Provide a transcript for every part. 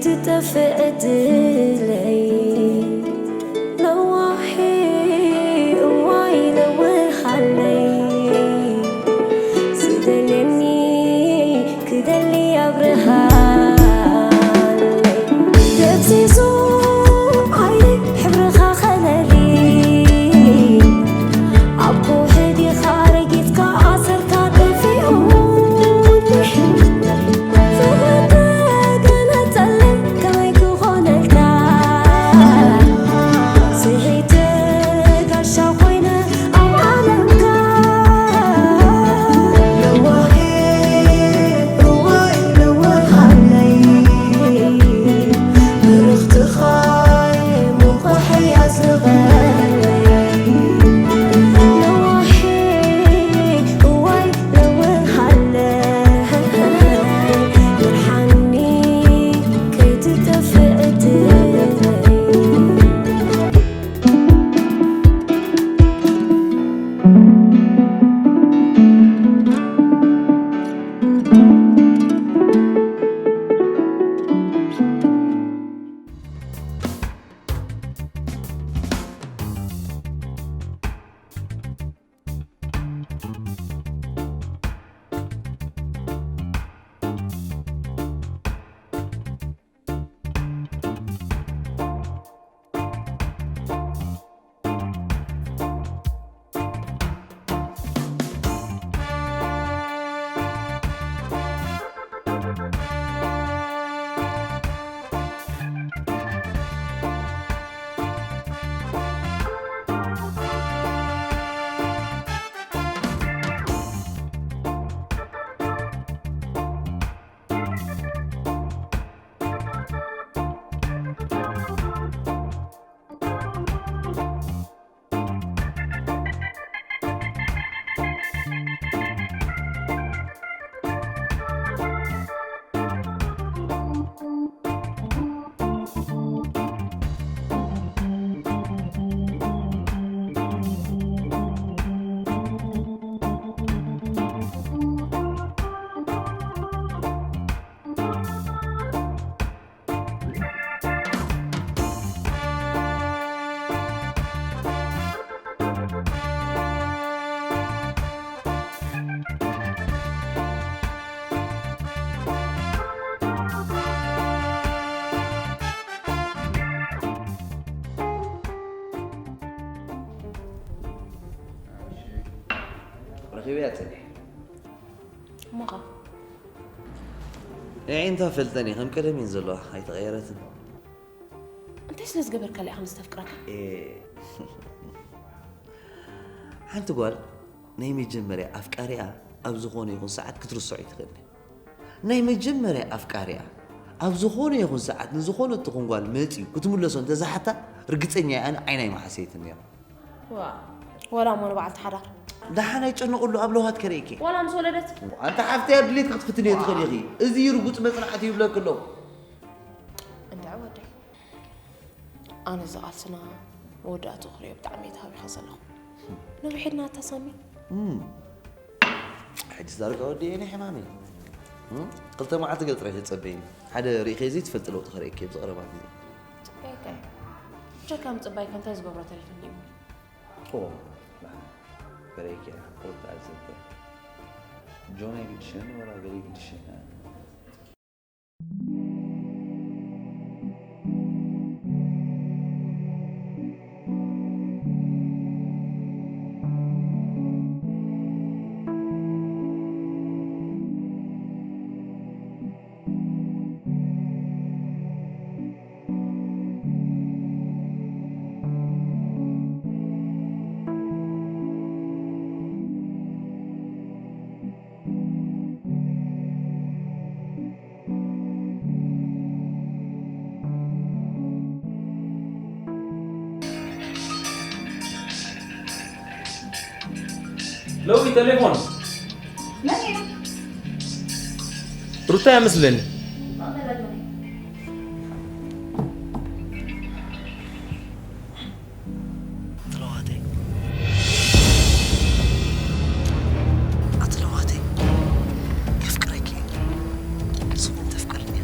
ትጠፍእ ዕድለይ ለዋሄ እዋይ ለውሃለይ ዝደልየኒ ክደሊ ኣብርሃለይ ደብዚዙ ዓይነይ ሕብርኻ ከለሊ ኣብ ከውሒ ዲኻ ረጊጽካ ኣሰርካ ጠፊኡኒ ፍቕሪ ተገነጸለይ ከመይ ክኾነልካ ስሒተ ጋሻ ኮይነ ኣብ ዓለምካ ለዋሄ እዋይ ለዋሃለይ ብርኽትኻ ረኺበያ ጸኒሐ። እሞኻ? ኣዒንታ ፈልጠን እየ፣ ከም ቀደም እየን ዘለዋ፣ ኣይተቐየረትን። እንታይ ስለ ዝገበርካላ ኢኻ ከምዚ ተፍቅረካ? ኤ፣ ሓንቲ ጓል ናይ መጀመርያ ኣፍቃሪኣ ኣብ ዝኾነ ይኹን ሰዓት ክትርስዖ ኣይትኽእልን እያ። ናይ መጀመርያ ኣፍቃሪኣ ኣብ ዝኾነ ይኹን ሰዓት ንዝኾነ ትኹን ጓል መጺኡ ክትምለሶ እንተዝሓታ፣ ርግጸኛ እየ ኣነ ዓይና ኣይምሓሰየትን ነይራ። ዋ፣ ወላ እሞ ንበዓልቲ ሓዳር። ደሓን ኣይጨነቕሉ፣ ኣብ ለውሃት ከርእየኪ። ዋላ ምስ ወለደት። ኣንታ ሓፍተይ፣ ኣብ ድሌትኪ ክትፍትንዮ ትኽእሊ ኢኺ። እዚ ርጉጽ መጽናዕቲ ይብለኪ ኣለኹ። እንድዒ ወደይ፣ ኣነ እዚ ቃልስና መወዳእትኡ ክርእዮ ብጣዕሚ እየ ተሃዊኸ ዘለኹ። ነዊሕ ኢልና ኣታ ሳሚ። እም። ሕጂ ዳርጋ ወዲኤ ናይ ሕማመይ። እም? ክልተ መዓልቲ ገለ ጥራይ ተጸበይኒ። ሓደ ርኢኸ ዘይትፈልጢ ለውጢ ከርእየኪ ኣብዚ ቀረባ ግዜ። ጽበየካ። ብጀካ ምጽባይካ እንታይ ዝገብሮ ተሪፉኒ እዩ? ኦ፣ በረይኪ፣ ክልተ ኣልሰተ። ጆን ኣይግድሽን ወላ ገለ ይግድሽን። ሎሚ ቴሌፎን መን እዩ? ሩታ እያ መስለኒ። ኣትለዋተይ፣ ኣትለዋተይ፣ የፍቅረኪ። ንስኹም ተፍቅርኒ።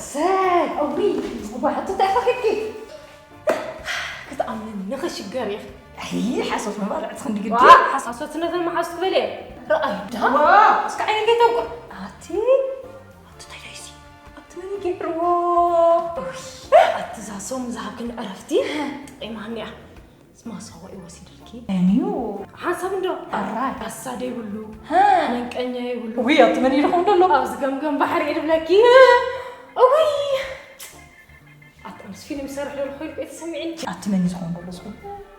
ሰይ፣ እዊ፣ ጽቡቕ ሕቶ እንታይ ኢኻ ኬድኪ? ክትኣምንኒ ክሽገር ኢኺ። ኣይ፣ ሓሶት ምባል ዕጽ ክንዲ ግዲ። ዋ፣ ሓሶት ነተን መሓዙት ክበል እየ። ረኣዩ ዳ? ዋ፣ እስከ ዓይነ ከይተውቅዕ። ኣቲ፣ ኣቲ እንታይ ዳይሲ? ኣቲ መን ይገብርዎ? ኣቲ እዛ ሶም ዝሃብክኒ ዕረፍቲ ጠቒማኒ እያ። ስማ ሰው ይወስድልኪ። እንዩ። ሓንሳብ እንዶ። ኣራይ። ኣሳ ደይብሉ። ሃ። መንቀኛ የብሉ። ውይ፣ ኣቲ መን ኢልኹም ደሎ? ኣብዚ ገምገም ባሕሪ እየ ድብለኪ። እውይ። ኣቲ ኣምስ ፊልም ይሰርሕ ዘሎ ኮይኑ እኮ ተሰሚዕኒ። ኣቲ መን እዩ ዝኾን ደሎ ዝኾን?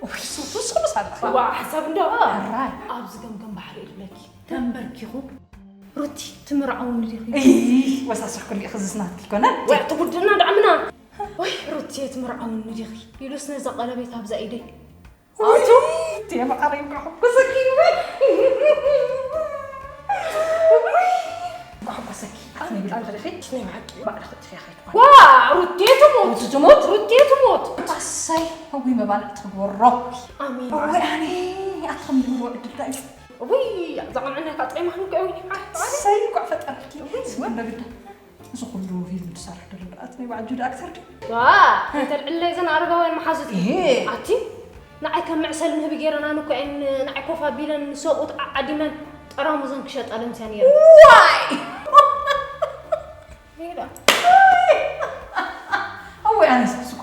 ውይ፣ ሱቱ ስምስ ኣለኻ። ዋ፣ ሓንሳብ እንዶ። ኣራይ። ኣብዚ ገምገም ባሕሪ እየ ድብለኪ። ተንበርኪኹ። ሩቲ፣ ትምርዓውኒ ዲኺ? እይ፣ ወሳስሕ ኩሉ ኢኺ ዝስናትኪ ኮነ። ወይ፣ ትጉድና ዳዕምና። ወይ፣ ሩቲ፣ ትምርዓውኒ ዲኺ? ኢሉስ ነዛ ቀለቤት ኣብዛ ኢደይ። ኣቱ፣ እቴ መዓረይ፣ እንኳዕ ሓጎሰኪ። እንኳዕ ሓጎሰኪ። ኣትነይ ብጣዕሚ ፈልኺ። ናይ ብሓቂ። ባዕልኺ እትፍያ ከይትኾኒ። ዋ፣ ሩቴ ትሞት። ሩቲ ትሞት። ሩቴ ትሞት። ኣሳይ፣ እዊ መባልዕ ትግበሮ። ኣሜን። እዊ ኣነ፣ ኣትኸም ዝብሎ ዕድል ዳይ። እዊ፣ እዛ ቆልዓ ናይ ካጥሬ ማህን ከእዊ። ኣሳይ፣ እንኳዕ ፈጠረኪ። እዊ፣ ስማ እንደግዳ። እዚ ኩሉ ፊልም ትሰርሕ ደሎ ደኣ፣ እቲ ናይ በዓል ጁዳ ኣክተር ድዩ? ዋ፣ እንተልዕለይ እዘን ኣረጋውያን መሓዙት። እሄ። ኣቲ፣ ንዓይ ከም መዕሰሊ ንህቢ ገይረን፣ ኣነ እኮ እየን ንዓይ ኮፍ ኣቢለን፣ ሰብኡት ዓዓዲመን፣ ጠራሙዘን ክሸጣለን ስያ ነይረን። ዋይ! ሄዳ። ኣወይ፣ ኣነስ ብስኩ።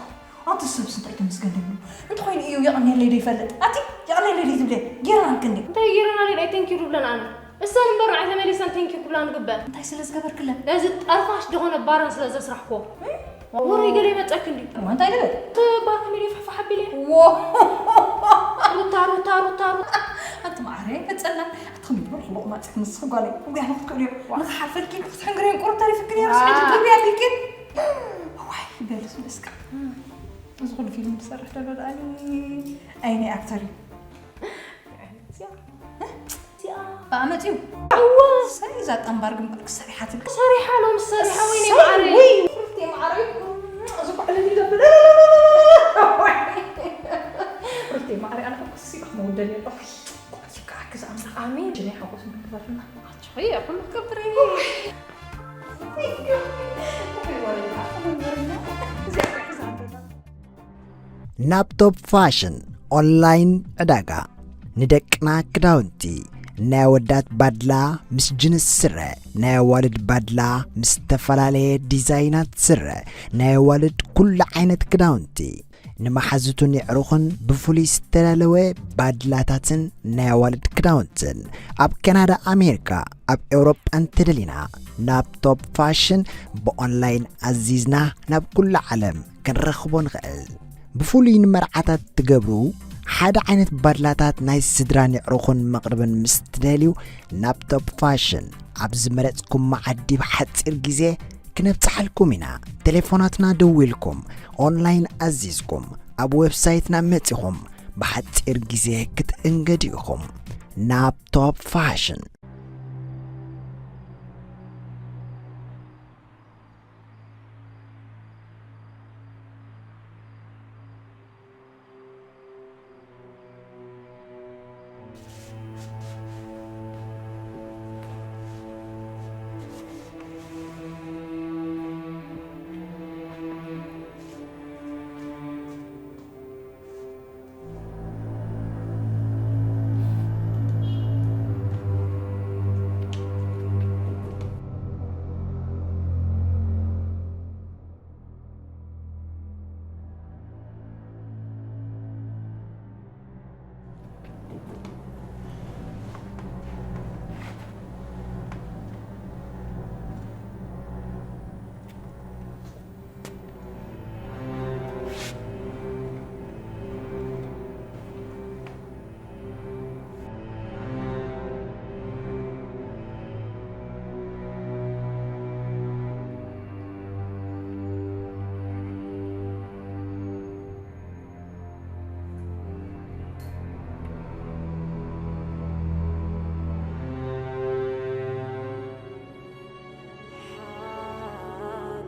ኣቲ ሰብስ እንታይ ተመስገን ደሎ? እንተኾይኑ እዩ የቐንየለይ ዶ ይፈልጥ? ኣቲ፣ የቐንየለይ ዶ ትብለ? ገይረናልኪ እንዴ? እንታይ ገይረናለይ? ናይ ቴንኪዩ ድብለን ኣነ። እሰን እምበር ንዓይ ተመሊሰን ቴንኪዩ ክብላ ንግበን። እንታይ ስለ ዝገበርክለን? ነዚ ጠርፋሽ ዝኾነ ባረን ስለ ዘስራሕኮ። ወረይ ገለ ይመጸክ እንዲ። እዋ፣ እንታይ ልበል? እቲ ባር ከመይ ድዩ ፍሕፍሕ ኣቢለ? ዎ። ሩታ፣ ሩታ፣ ሩታ፣ ሩታ። ኣንቲ ማዕረ፣ ፈጸና። ኣቲ ከመይ ትብል? ክሎቕ ማጽክ ንስኺ ጓለይ። እውያ፣ ንኽትክእልዮ። ንኽሓልፈልኪ፣ ክትሕንግርዮን ቁሩብ ተሪፍክን እዮ፣ ዋ። ርስ ሕጂ ትርብያ ኣቢልክን። እዋይ፣ በል፣ ስለ እስካ። እዚ ኩሉ ፊልም ዝሰርሕ ዘሎ ደኣ፣ ኣይ፣ ናይ ኣክተር እዩ። እዚኣ። እዚኣ። ብኣመት እዩ። እወ። ሰይ፣ እዛ ጠንባር ግንባር ክሰሪሓ ትብል። ሰሪሓ ሎም ሰሪሓ፣ ወይኔ ሰይ፣ ማዓረይ። ውይ፣ ሩቴ ማዓረይ። እዚ ኩዕል ይደብል። ሩቴ ማዓረይ፣ ኣነ ክሲ ኣኽመ ወደል የለ። ቆይ፣ ቆይ፣ ክዛ ኣምላኽ፣ ኣሜን። ጅኔ ሓጎስ ምግባርና። ኣጆኺ፣ ኩሉ ክገብር እዩ። እዚኣ ክዛ ኣለና። ናብ ቶፕ ፋሽን ኦንላይን ዕዳጋ። ንደቅና ክዳውንቲ፣ ናይ ኣወዳት ባድላ ምስ ጅንስ ስረ፣ ናይ ኣዋልድ ባድላ ምስ ዝተፈላለየ ዲዛይናት ስረ፣ ናይ ኣዋልድ ኩሉ ዓይነት ክዳውንቲ፣ ንመሓዙትን የዕሩኽን ብፍሉይ ዝተዳለወ ባድላታትን ናይ ኣዋልድ ክዳውንትን፣ ኣብ ካናዳ፣ ኣሜሪካ፣ ኣብ ኤውሮጳ እንተደሊና፣ ናብ ቶፕ ፋሽን ብኦንላይን ኣዚዝና ናብ ኩሉ ዓለም ክንረኽቦ ንኽእል። ብፍሉይ ንመርዓታት ትገብሩ ሓደ ዓይነት ባድላታት ናይ ስድራን የዕሩኽን መቕርብን ምስ ትደልዩ፣ ናብ ቶፕ ፋሽን ኣብ ዝመረጽኩሞ ዓዲ ብሓጺር ግዜ ክነብጽሓልኩም ኢና። ቴሌፎናትና ደዊልኩም፣ ኦንላይን ኣዚዝኩም፣ ኣብ ዌብሳይትና መጺኹም ብሓጺር ግዜ ክትእንገዱ ኢኹም። ናብ ቶፕ ፋሽን።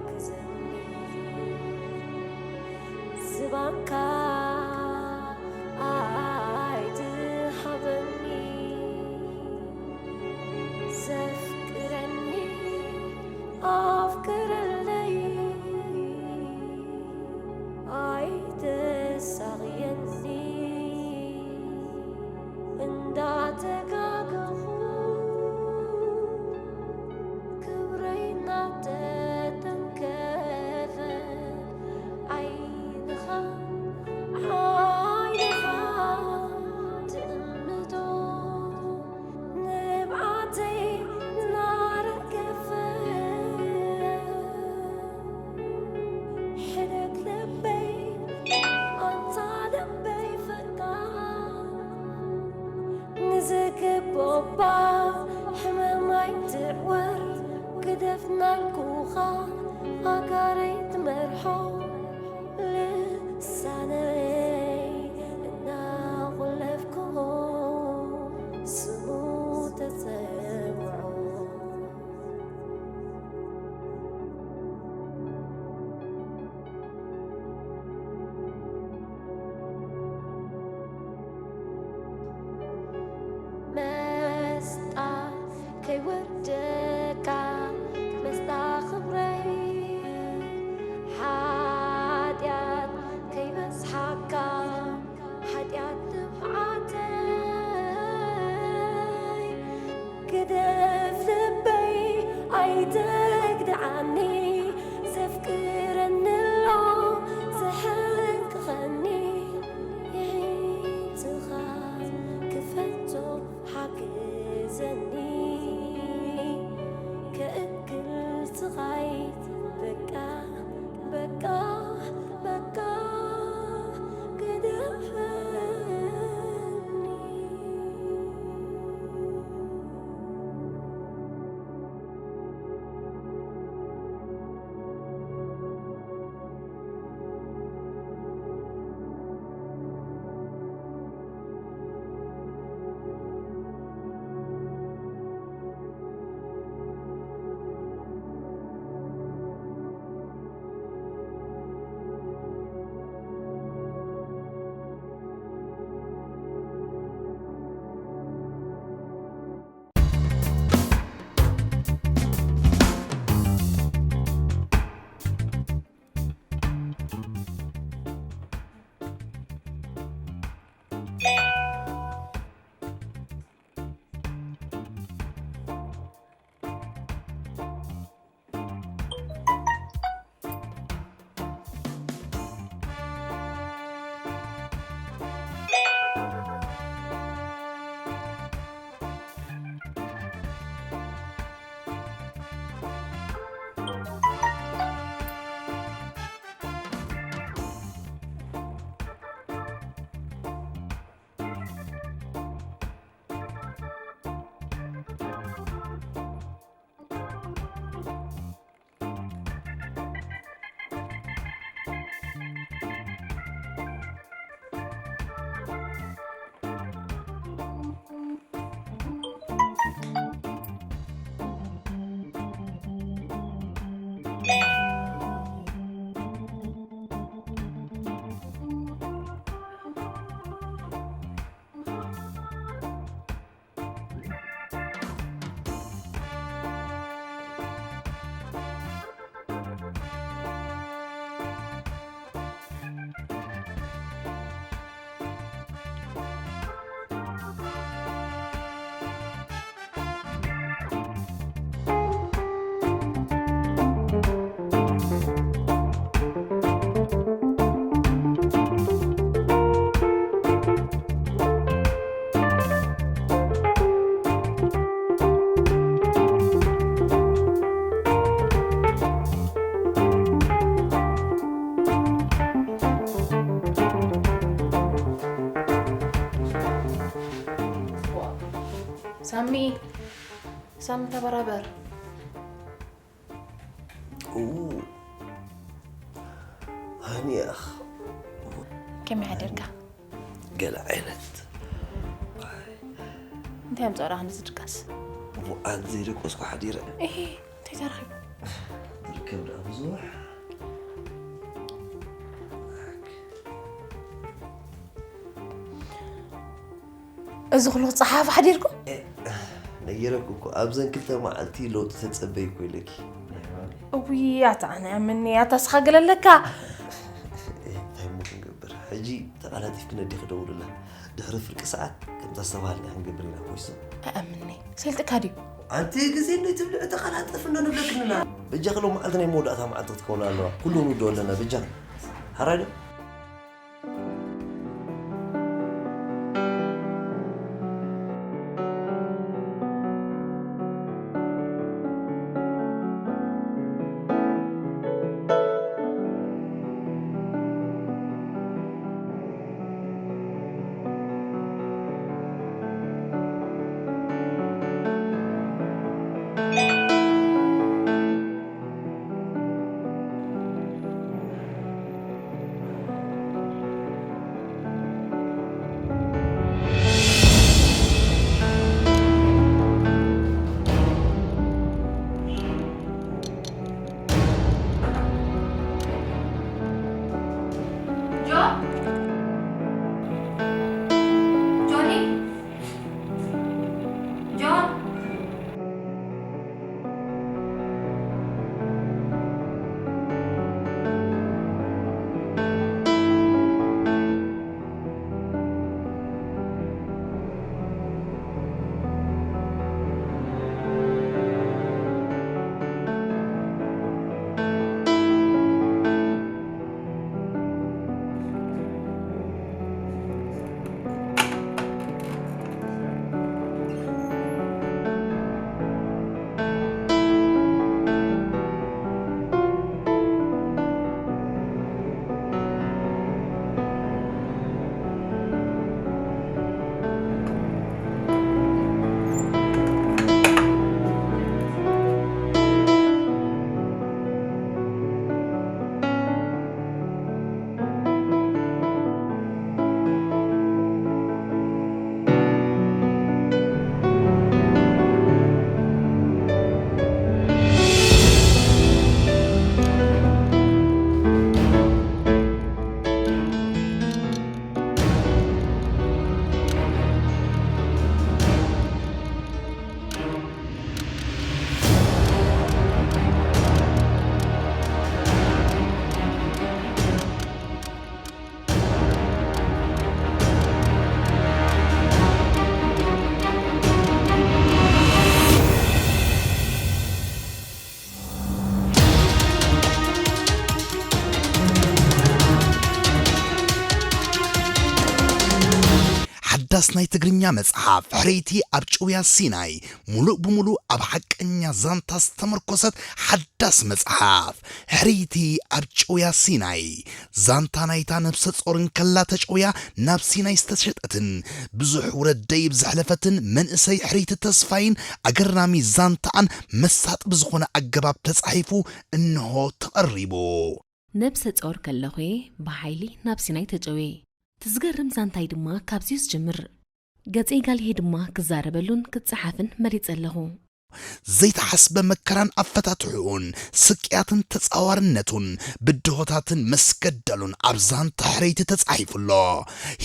ሓግዘኒ፣ ዝባንካ ኣይትሃበኒ፣ ዘፍቅረኒ ኣፍቀ እባ ሕመም ኣይትዕወር፣ ግደፍ ናልኩኻ፣ ኣጋረይ ትመርሖ። ልሳነይ እናቖለፍኩ ስሙ ተጸውዖ። መስጣ ከይወርደካ መስጣ ክብረይ፣ ሓጢኣት ከይበዝሓካ ሓጢኣት ትብዓተይ። ግደፍ ልበይ ኣይትግድዓኒ፣ ዘፍቅረኒ ኣሎ ዘሕንቅኸኒ። የዒንትኻ ክፈቶ ሓግዘኒ፣ ከእክል ስቓይ በቃ፣ በቃ፣ በቃ፣ ግደፈኒ። ሳሚ፣ ሳሚ ተበራበር። ኡ፣ ሃኒ ኣኽ። ከመይ ሓደርካ? ገለ ዓይነት። እንታይ ኣምጻኦ ደኣ ክንዲ ዝድቃስ? እሞ ኣነ ዘይደቀስኩ ሓዲረ። እሂ፣ እንታይ ተረኺቡ? ዝርከብ ደኣ ብዙሕ። እዚ ኩሉ ክጸሓፍ ሓዲርኩም? ነጊረኪ እኮ፣ ኣብዘን ክልተ መዓልቲ ለውጢ ተጸበይ እኮ ኢለኪ። እውይ፣ ኣታ ኣነ ኣምኒ፣ ኣታ ስኻ ገለ ኣለካ። እንታይ እሞ ክንገብር? ሕጂ ተቓላጢፍኪ ነዴኺ ደውልላ። ድሕሪ ፍርቂ ሰዓት ከምታ ዝተባሃልና ክንገብር ኢና፣ ኮይሱ። ኣኣምኒ፣ ሰልጥካ ድዩ? ኣንቲ ግዜ እንዶ ትብልዒ፣ ተቓላጠፊ እንዶ ንብለኪ ኣለና። በጃኺ ሎም መዓልቲ ናይ መወዳእታ መዓልቲ ክትከውን ኣለዋ። ኩሉ ንውድኦ ኣለና፣ በጃኺ። ሓራይ ዶ? ሓዳስ ናይ ትግርኛ መጽሓፍ ሕርይቲ ኣብ ጭውያ ሲናይ፣ ሙሉእ ብሙሉእ ኣብ ሓቀኛ ዛንታ ዝተመርኮሰት ሓዳስ መጽሓፍ። ሕርይቲ ኣብ ጭውያ ሲናይ፣ ዛንታ ናይታ ነብሰ ጾር እንከላ ተጨውያ ናብ ሲናይ ዝተሸጠትን ብዙሕ ውረድ ደይብ ዘሕለፈትን መንእሰይ ሕርይቲ ተስፋይን ኣገራሚ ዛንታኣን መሳጢ ብዝኾነ ኣገባብ ተጻሒፉ እንሆ ተቐሪቡ። ነብሰ ጾር ከለኹ'የ ብሓይሊ ናብ ሲናይ ተጨውየ። እቲ ዝገርም ዛንታይ ድማ ካብዚ'ዩ ዝጅምር። ገጸይ ጋልሄ ድማ ክዛረበሉን ክጸሓፍን መሪጸ ኣለኹ። ዘይተሓስበ መከራን ኣፈታትሕኡን፣ ስቅያትን ተጻዋርነቱን፣ ብድሆታትን መስገደሉን ኣብ ዛንታ ሕርይቲ ተጻሒፉ ኣሎ።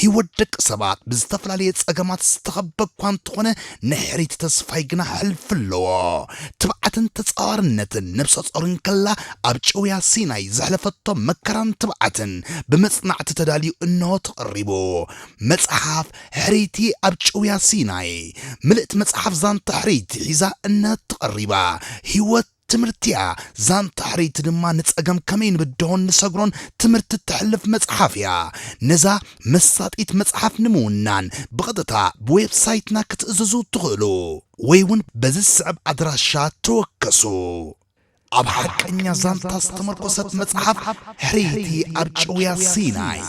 ህይወት ደቂ ሰባት ብዝተፈላለየ ጸገማት ዝተኸበ እኳ እንተኾነ፣ ናይ ሕርይቲ ተስፋይ ግና ሕልፊ ኣለዎ። ትብዓትን ተጻዋርነትን ነብሰ ጾር እንከላ ኣብ ጭውያ ሲናይ ዘሕለፈቶ መከራን ትብዓትን ብመጽናዕቲ ተዳልዩ እንሆ ተቐሪቡ። መጽሓፍ ሕርይቲ ኣብ ጭውያ ሲናይ። ምልእቲ መጽሓፍ ዛንታ ሕርይቲ ሒዛ እንሆ ተቐሪባ። ህይወት ትምህርቲ'ያ። ዛንታ ሕርይቲ ድማ ንጸገም ከመይ ንብድሆን ንሰግሮን ትምህርቲ እተሕልፍ መጽሓፍ እያ። ነዛ መሳጢት መጽሓፍ ንምውናን ብቐጥታ ብዌብሳይትና ክትእዝዙ ትኽእሉ፣ ወይ እውን በዚ ዝስዕብ ኣድራሻ ተወከሱ። ኣብ ሓቀኛ ዛንታ ዝተመርኮሰት መጽሓፍ ሕርይቲ ኣብ ጭውያ ሲናይ።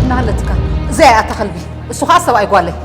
እናሃለትካ እዚኣ እያ እታ ከልቢ፣ እሱ ኸዓ ሰብኣይ ጓለይ።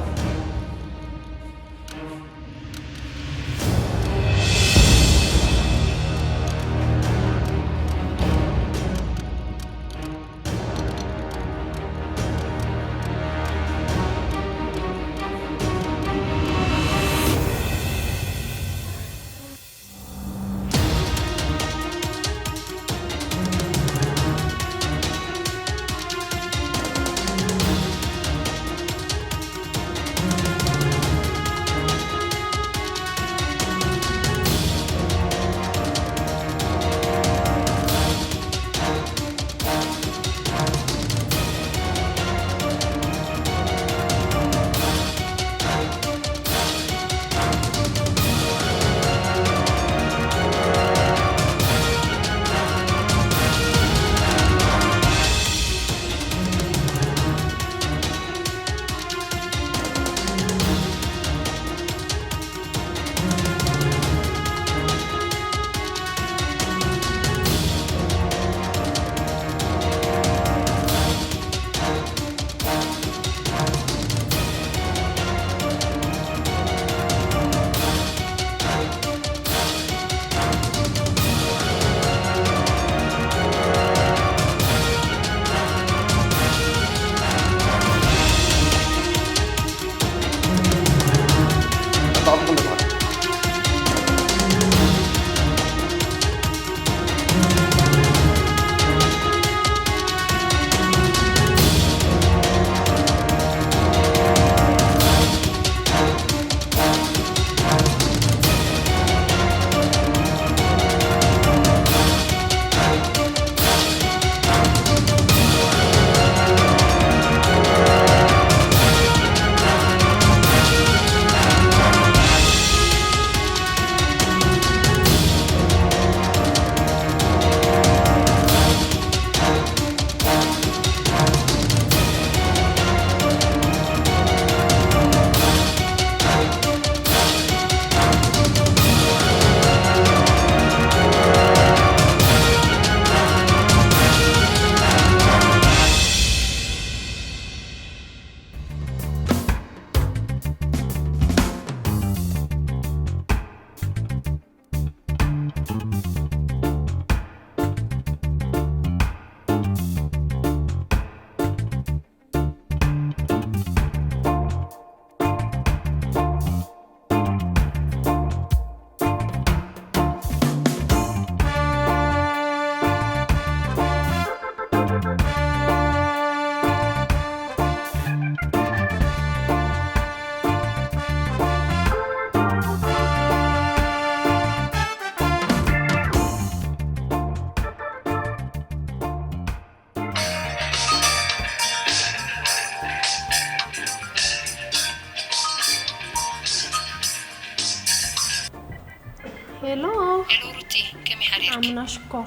ሄሎ። ሄሎ ሩቲ፣ ከመይ ሓዲርኪ? ኣምና ሽኮር።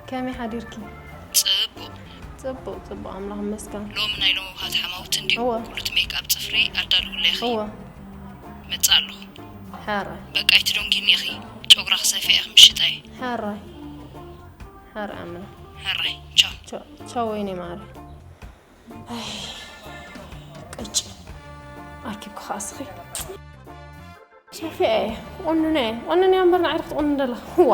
ከመይ ሓዲርኪ? ጽቡቕ። ጽቡቕ፣ ጽቡቕ፣ ኣምላኽ ይመስገን። ሎሚ ናይ ሎሚ ውሃት ሓማውቲ እንድዩ? እወ። ኩሉ እቲ ሜክኣፕ ጽፍሪ ኣዳልውለይ ኢኺ። እወ። መጽእ ኣለኹ። ሕራይ። በቃ ኣይትደንጉይኒ ኢኺ። ጨጉራ ክሰፍየ ኢኺ ምሽጣይ። ሕራይ። ሕራይ ኣምና። ሕራይ። ቻው። ቻው፣ ቻው ወይኔ ማሪ። ኣይ፣ ቅጭ። ኣኪብኪ ከኣ እስኺ። ሸፊዐ፣ ክቑንነ፣ ክቑንነ እምበር ንዓይ ክትቑንኒ ደለኻ። ዋ።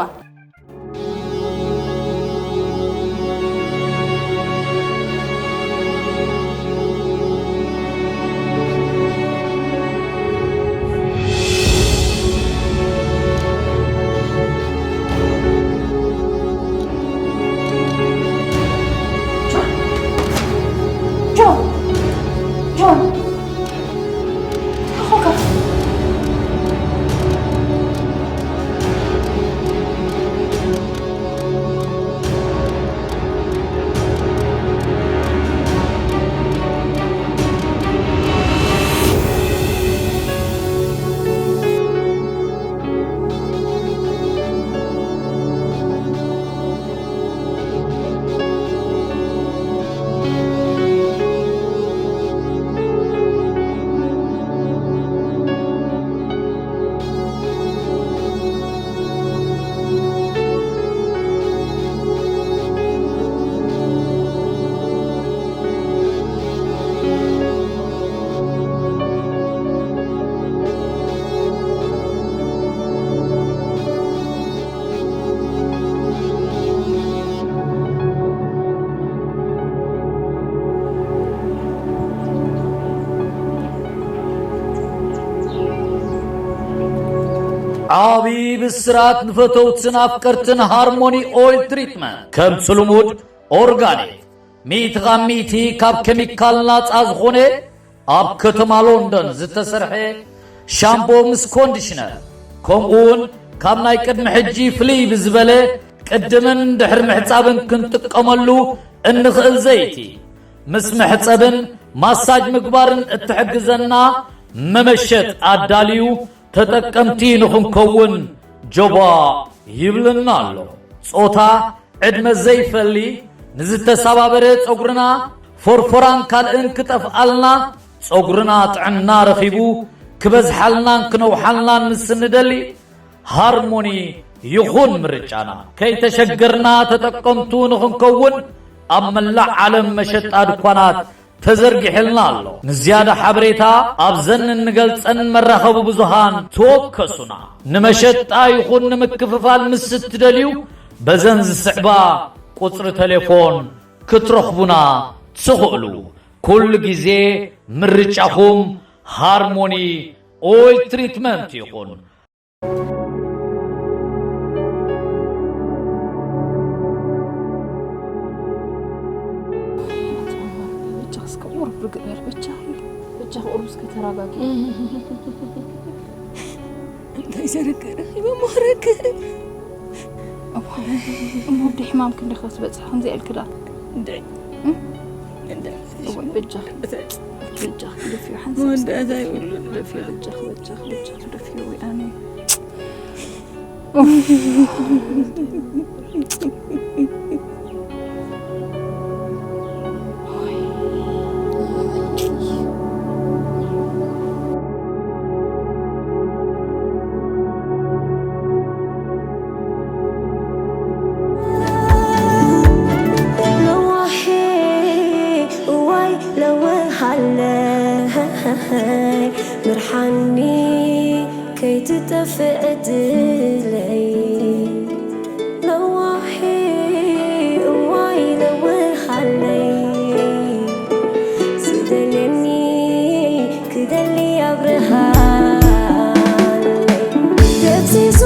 ጆን! ጆን! ጆን! ዓቢ ብስራት ንፈተውትን ኣፍቀርትን ሃርሞኒ ኦይል ትሪትመንት። ከምቲ ልሙድ ኦርጋኒክ፣ ሚእቲ ካብ ሚእቲ ካብ ኬሚካል ናጻ ዝኾነ፣ ኣብ ከተማ ሎንደን ዝተሰርሐ ሻምፖ ምስ ኮንዲሽነር፣ ከምኡውን ካብ ናይ ቅድሚ ሕጂ ፍልይ ብዝበለ ቅድምን ድሕሪ ምሕጻብን ክንጥቀመሉ እንኽእል ዘይቲ፣ ምስ መሕጸብን ማሳጅ ምግባርን እትሕግዘና መመሸጥ ኣዳልዩ ተጠቀምቲ ንኽንከውን ጆባ ይብለና ኣሎ። ጾታ፣ ዕድመ ዘይፈሊ፣ ንዝተሰባበረ ጸጉርና፣ ፎርፎራን ካልእን ክጠፍኣልና፣ ጸጉርና ጥዕና ረኺቡ ክበዝሓልናን ክነውሓልናን ምስ እንደሊ፣ ሃርሞኒ ይኹን ምርጫና። ከይተሸገርና ተጠቀምቱ ንኽንከውን ኣብ መላእ ዓለም መሸጣ ድኳናት ተዘርጊሕልና ኣሎ። ንዝያዳ ሓበሬታ ኣብዘን እንገልጸን መራኸቢ ብዙሃን ተወከሱና። ንመሸጣ ይኹን ንምክፍፋል ምስ እትደልዩ፣ በዘን ዝስዕባ ቁጽሪ ቴሌፎን ክትረኽቡና ትኽእሉ። ኩሉ ግዜ ምርጫኹም ሃርሞኒ ኦይል ትሪትመንት ይኹን። በጃኺ እስከ ቁሩብ ርግእ በል፣ በጃኺ፣ በጃኺ ቁሩብ እስከ ተረጋጊ። እንታይ ዘረገ ረኺበ እሞ ረገ። እሞ፣ እሞ ብደይ ሕማም ክንደይ ክትበጽሒ ከምዚ ኢልኪ ደኣ? እንድዒ። እም? እንድዒ። እወ፣ በጃኺ። በጃኺ፣ ደፊኡ ሓንሳብ መወዳእታ የብሉን። ደፊኡ፣ በጃኺ፣ በጃኺ፣ በጃኺ፣ ደፊኡ፣ ወይ ኣነ። ለዋሄ እዋይ ለወሃለይ ምርሓኒ ከይትጠፍእ ዕድለይ። ለዋሄ እዋይ ለወሃለይ ዝደልየኒ ክደሊ ኣብርሃለይ። ደብዚዙ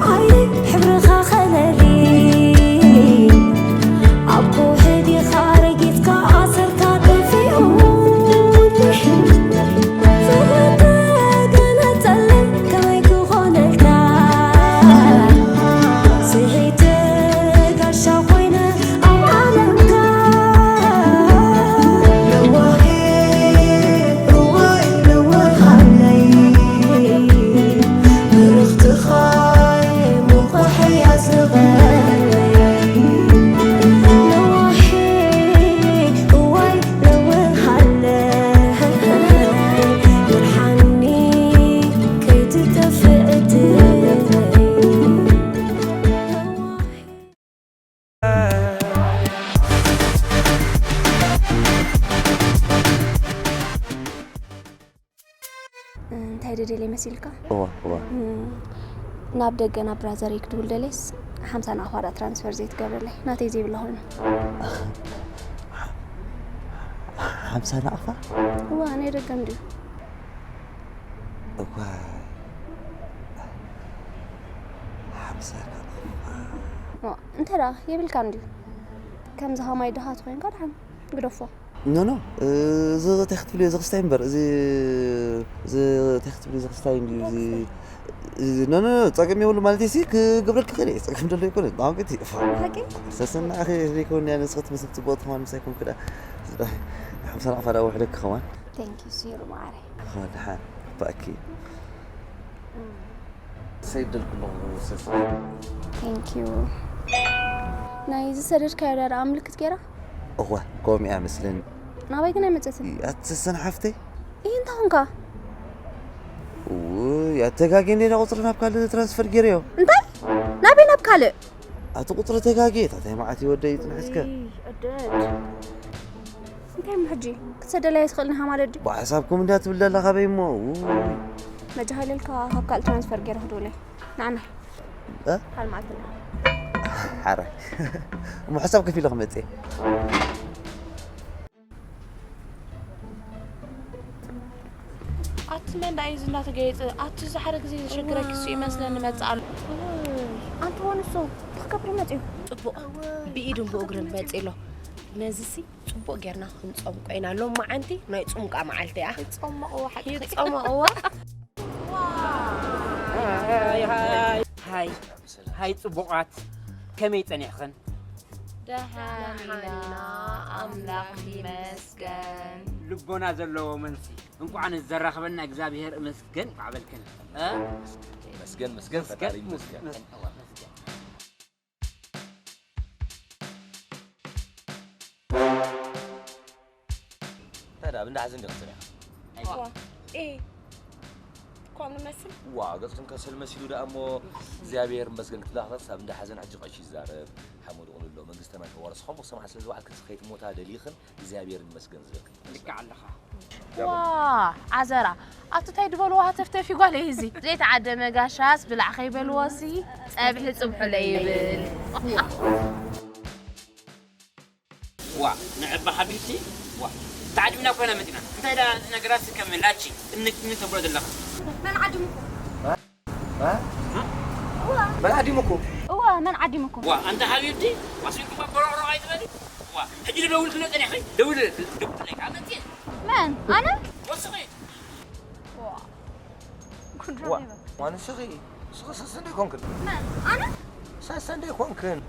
ዓይኒ ሕብርኻ ከለሊ ኣብ ከውሒ ዲኻ ረጊጽካ ኣሰርካ ጠፊኡኒ። ፍቕሪ ተገነጸለይ ከመይ ክኾነልካ? ደልየ መሲልካ? እዋ እዋ። እም፣ ናብ ደገ ናብ ብራዘረይ ክድውል ደልየስ ሓምሳ ናቕፋ ደኣ ትራንስፈር ዘይትገብረለይ፣ ናተይ ዘይብላ ኮይኑ። ሓምሳ ናቕፋ? እዋ፣ ናይ ደገ እንድዩ። እዋ፣ ሓምሳ ናቕፋ። ዋ፣ እንተ ደኣ የብልካ እንድዩ። ከምዚ ኸማይ ድኻ ተኾይንካ ደሓን ግደፎ። ኖ ኖ፣ እዚ እንታይ ክትብልዮ፣ እዚ ክስታይ እምበር፣ እዚ፣ እዚ እንታይ ክትብልዮ፣ እዚ ክስታይ እንድዩ፣ እዚ፣ እዚ፣ ኖ ኖ ኖ፣ ጸገም የብሉ ማለት ሲ ክገብረልኪ ክእል እየ፣ ጸገም ደሎ ይኮነ፣ ጣንቂ እቲ። ሓቂ? ሰሰና ኣኺ ዘይኮን ያነ ንስኺ ትመስል ጽቡቕ ትኾን ምሳይ ኮንክ ዳ። ሓምሳ ናቕፋ ዳ ውሕደክ ከማን። Thank you ሲሩ ማዓረይ። ኸማን ደሓን፣ ባእኪ። ሰይደልኩ ኣለኹ ሰሰ። Thank you። ናይ ዝሰደድካዮ ዳ ደኣ ምልክት ገይራ? እዋ፣ ከምኡ እያ መስለኒ። ናባይ ግን ኣይመጸትን። ኣቲ ሰሰን ሓፍተይ? እይ፣ እንታይ ኾንካ? ውይ፣ ኣተጋጊ እንዴ ቁጽሪ ናብ ካልእ ትራንስፈር ገይረዮ። እንታይ? ናበይ ናብ ካልእ? ኣቲ ቁጽሪ ተጋጊ፣ ታታይ መዓት ይወደይ ጽንሕስከ። ውይ፣ እደት። እንታይ እሞ ሕጂ? ክትሰደለይ ኣይትኽእልን ኢኻ ማለት ድዩ? ብሓሳብኩም እንድያ ትብል ዘላ ካበይ እሞ? ውይ። መጃ ሃይለልካ ካብ ካልእ ትራንስፈር ገይረ ክድውለይ። ንዓና። እ? ካልእ መዓልቲ ንዓ። ሓራይ። እሞ ሓሳብ ከፊለ ክመጽእ እየ። ኣቲ መን ደኣ እዩ እዚ እንዳተገየጸ? ኣቲ እዚ ሓደ ግዜ ዘሸግረኪ እሱ ይመስለኒ መጽእ ኣሎ። ኣንቲ ወንሱ ብክገብሪ መጽዩ። ጽቡቕ። ብኢዱን ብእግሩን መጽእ ኣሎ። ነዚሲ ጽቡቕ ጌርና ክንጸምቆ ኢና። ሎማዓንቲ ናይ ጽምቃ መዓልቲ እያ። ይጸመቕዋ ሓቂ። ይጸመቕዋ። ሃይ፣ ሃይ፣ ሃይ ጽቡቓት፣ ከመይ ጸኒሕኽን? ደሓን ኢና፣ ኣምላኽ ይመስገን። ልቦና ዘለዎ መልሲ። እንኳዕ ንዘራኸበና እግዚኣብሔር እመስገን፣ እንኳዕ በልክን። እ? መስገን፣ መስገን፣ ፈጣሪ ይመስገን። መስ-፣ እዋ፣ መስገን። እንታይ ደኣ፣ ኣብ እንዳ ሓዘን ዲኺ ትጸንሒ? ዋ፣ ኤ፣ እኳ ንመስል? ዋ፣ ገጽክን ከሰል መሲሉ ደኣ እሞ፣ እግዚኣብሔር ይመስገን ክትብላ ከለኽስ፣ ኣብ እንዳ ሓዘን ሕጂ ቀሺ ይዛረብ፣ ሓመዱ ቁልሎ፣ መንግስተ ሰማይ ተዋረስ፣ ከምኡ ሰማዕ ስለ ዝበዓልክን ከይትሞታ ደሊኽን፣ እግዚኣብሔር ይመስገን ዝብል። ልክዕ ኣለኻ። ዋ፣ ዓዘራ፣ ኣብቲ እንታይ ድበልዎ ሃተፍተፊ ጓለይ እዚ። ዘይተዓደመ ጋሻስ ብላዕ ከይበልዎሲ፣ ጸብሒ ጽብሑ ለይብል። ዋ፣ ንዕባ ሓቢብቲ፣ ዋ፣ ተዓዲምና እኮ ኢና መጺና። እንታይ ደኣ ነገራት ከም ላቺ እምኒ፣ እምኒ ተብሎ ዘለኻ? መን ዓዲሙኩም? እ? መን ዓዲሙኩም? እዋ፣ መን ዓዲሙኩም? ዋ፣ ኣንታ ሓቢብቲ፣ ዋሲንኩም ኣቦራቕሮ ኣይትበሊ። ዋ፣ ሕጂ ደውል ክነ ጸኒሕኺ፣ ደውል፣ ደውል ክነ፣ ካብ መጽእ። መን? ኣነ? ወስኺ። ዋ። ዋ፣ ዋ፣ ንስኺ፣ ንስኺ ሰሰን ዶ ኣይኮንክን? መን? ኣነ? ሰሰን ዶ ኣይኮንክን?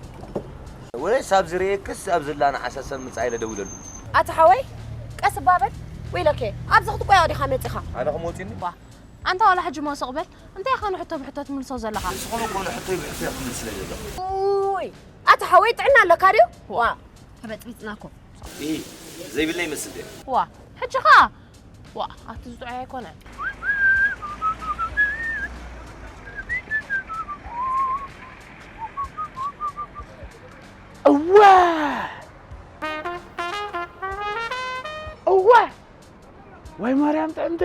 ወይስ ኣብ ዝርእየክስ ኣብ ዝላ ንዓ ሰሰን ምጻእ ኢለ ደውለሉ? ኣታ ሓወይ፣ ቀስ እባ በል። ወይለከ፣ ኣብዚ ክትቆያ ዲኻ መጺኻ? ኣነ ክመውጽኒ? ዋ፣ ኣንታ ዋላ ሕጂ ሞ ስቕ በል። እንታይ ኢኻ ንሕቶ ብሕቶ ትምልሶ ዘለኻ? ንስኹም እኮ ንሕቶይ ብሕቶይ ክትምልስለይ ዘለኹ። ኡይ፣ ኣታ ሓወይ ጥዕና ኣለካ ድዩ? ዋ፣ ተበጥቢጥና እኮ። ኢሂ፣ ዘይብለይ ይመስል ድየ? ዋ፣ ሕጂ ኸኣ? ዋ፣ ኣቲ እዚ ጥዑይ ኣይኮነን። እወ! እወ! ወይ ማርያም ጥዕምቲ!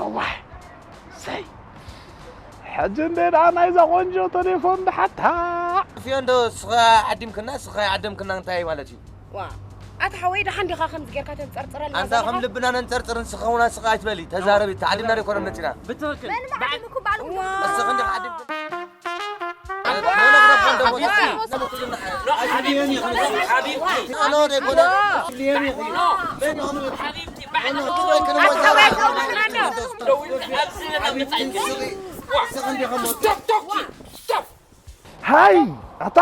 እዋይ! ሰይ! ሕጂ እንደ ደኣ ናይዛ ቆንጆ ቴሌፎን ድሓታ! ክፍዮ እንዶ ስኻ ዓዲምክና፣ ስኻ ዓደምክና እንታይ ማለት እዩ? ዋ! ኣታ ሓወይ፣ ደሓን ዲኻ ከምዚ ጌርካ ተንጸርጽረልና ኣንታ ዘለኻ? ከም ልብና ነንጸርጽር ንስኻ እውን ስኻ ኣይትበሊ፣ ተዛረቢ፣ ተዓዲምና ዶ ኣይኮነን መጺና? ብትኽክል። መን ዓዲምኩም ባዕልኩም ዋ! ንስኺ እንዲኻ ዓዲምክን። ሃይ ኣታ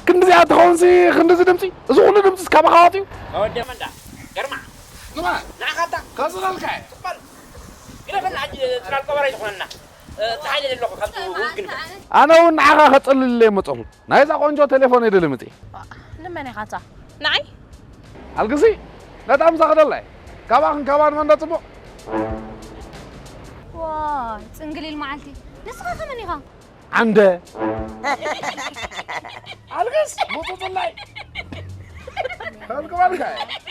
ክንዲዚኣ ትኸውንሲ ክንዲዚ ድምፂ እዚ ኩሉ ድምፂ እስካብ ካዋት እዩ። ኣወደ መንዳ ገርማ ንማ ንዓኻታ ካብዚ ላልካ እየ። ግደፈና ሕጂ ጽላል ቆበራ ይትኾነና። እ፣ ተሓይለ ዘለኹ ካብቲ ውግን በል። ኣነ እውን ንዓኻ ከጽልልለይ መጸኹ። ናይዛ ቆንጆ ቴሌፎን እየ ደልምጽ። ንመን ኢኻ እታ? ንዓይ? ኣልግሲ ነታ ምሳኺ ደላይ። ካባኽን ካባን መን ዶ ጽቡቕ? ዋ፣ ጽንግሊል መዓልቲ። ንስኻ ከመን ኢኻ? ዓንደ። ኣልግስ ሙጹጽላይ። ከልቅበልካ እየ።